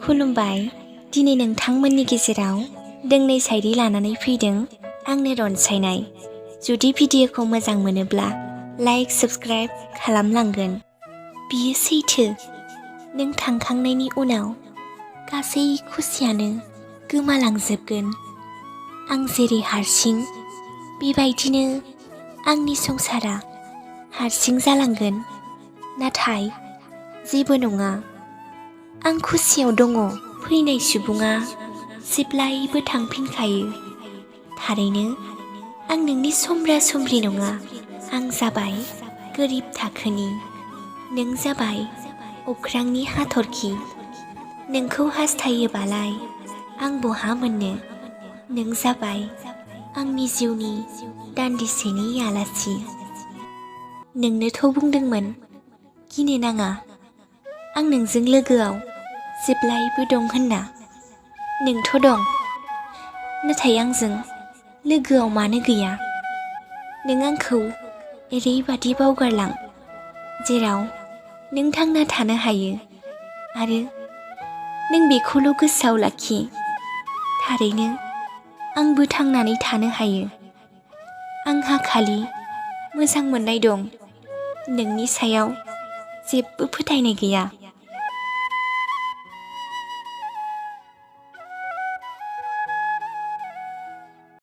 खुलुमबाय। दिनै नोंथांमोननि गेजेराव दोंनै शायरि लानानै फैदों। आंनो रनसायनाय। जुदि भिडिअखौ मोजां मोनोब्ला लाइक साबस्क्राइब खालामलांगोन। बियो सैथो। नों थांखांनायनि उनाव गासै खुसियानो गोमालांजोबगोन। आं जेरै हारसिं बेबायदिनो आंनि संसारा हारसिं जालांगोन। नाथाय जेबो नङा। आं खुसियाव दङ। फैनाय सुबुङा जेब्लायबो थांफिनखायो। थारैनो आं नोंनि समब्रा समब्रि नङा। आं जाबाय गोरिब थाखोनि। नों जाबाय अख्रांनि हाथरखि। नोंखौ हास्थायोबालाय आं बहा मोननो। नों जाबाय आंनि जिउनि दान्दिसेनि आलासि। नोंनोथ' बुंदोंमोन गिनो नाङा। आं नोंजों लोगोआव जेब्लायबो दं होनना। नोंथ' दं, नाथाय आंजों लोगोआव मानो गैया? नों आंखौ ओरैबादि बावगारलां जेराव नों थांना थानो हायो आरो नों बेखौल' गोसोआव लाखि। थारैनो आंबो थांनानै थानो हायो। आंहा खालि मोजां मोननाय दं। नोंनि सायाव जेबो फोथायनाय गैया।